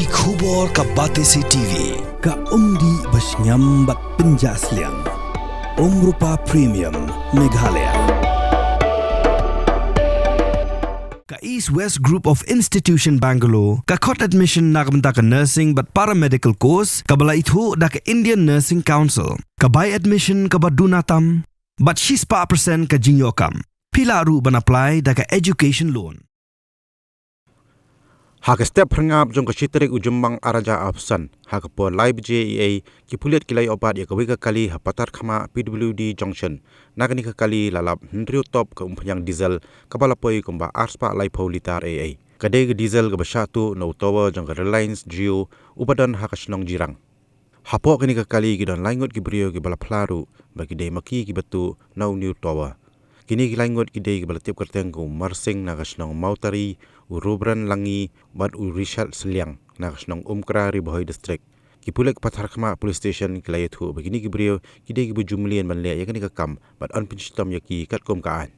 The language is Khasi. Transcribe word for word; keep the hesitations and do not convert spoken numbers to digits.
Ki khubor ka Batesi T V, ka umdih ba shngiam bad pynjah sliang. Umrupa Premium, Meghalaya. Ka East West Group of Institution Bangalore, ka khot admission na ka bynta ka nursing bad paramedical course, kaba la ithuh da ka Indian Nursing Council, ka bai admission kaba duna tam, bad shispah percent ka jingïoh kam. Phi lah ruh ban apply da ka education loan. Ha ka step phyrngap jong ka shi tarik u Jymmang ar hajar arphew san, ha ka por lai baje eiei, ki pulit ki la ïoh bat ïa kawei ka kali ha Patharkhmah P W D Junction. Na kane ka kali la lap hynriew top ka umphniang diesel, kaba la poi kumba arspah laiphew litar eiei. Ka dei ka diesel kaba shah tuh na u tower jong ka Reliance Jio, uba don ha ka shnong Jirang. Hapoh kane ka kali ki don lai ngut ki briew kiba la phla ruh ba ki dei ma ki kiba tuh na une u tower. Kine ki lai ngut ki dei kiba la tip kyrteng kum u Marsing na ka shnong Mawtari, u Rubran Langi bad u Richard Sliang na ka shnong Umkra, Ri Bhoi District. Ki pulit Patharkhmah Police Station ki la ïathuh ba kine ki briew ki dei kiba ju mlien ban leh ïa kane ka kam bad yn pynshitom ïa ki katkum ka aiñ.